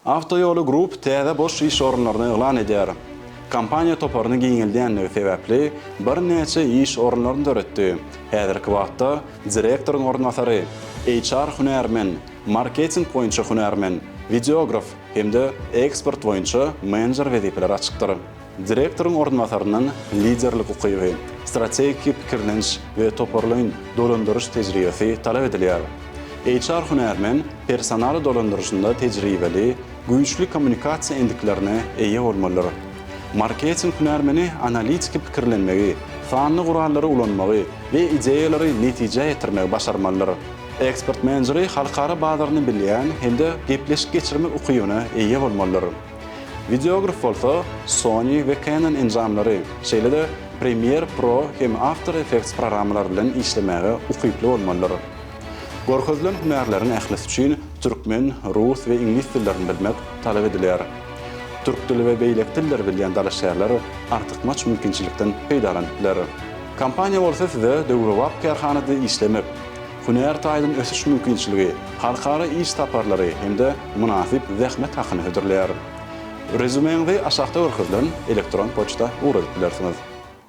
Awtoýoly Group täze boş iş orunlaryny yglan edýär. Kompaniýa toparyny giňeldýändigi sebäpli birnäçe iş orunlaryny döretdi. Häzirki wagtda direktoryň orunbasary, HR hünärmen, marketing boýunça hünärmen, wideograf hem-de eksport boýunça menejer wezipeleri açykdyr. Direktoryň orunbasaryndan liderlik ukyby, strategiki pikirleniş we toparlaýyn dolandyryş tejribesi talap edilýär. HR hünärmen personal dolandyryşynda tejribeli, güýçli kommunikasiýa endiklerine eýe bolmalydyr. Marketing hünärmeni analitiki pikirlenmegi, sanly gurallary ulanmagy we ideýalary netijä ýetirmegi başarmalydyr. Eksport menejeri halkara bazaryny bilýän hem-de gepleşik geçirmek ukybyna eýe bolmalydyr. Wideograf bolsa Sony we Canon enjamlary, şeýle-de Premiere Pro hem After Effects programmalary bilen işlemäge ukyply bolmalydyr. Görkezilen hünärleriň ählisi üçin türkmen, rus we iňlis dillerini bilmek talap edilýär. Türk dili we beýleki dilleri bilýän dalaşgärler artykmaç mümkinçilikden peýdalanyp biler. Kompaniýa bolsa size döwrebap kärhanada işlemek, hünär taýdan ösüş mümkinçiligi, halkara iş saparlary hem-de mynasyp zähmet hakyny hödürleýär. Rezýumeňizi aşakda görkezilen elektron poçta ugradyp bilersiňiz.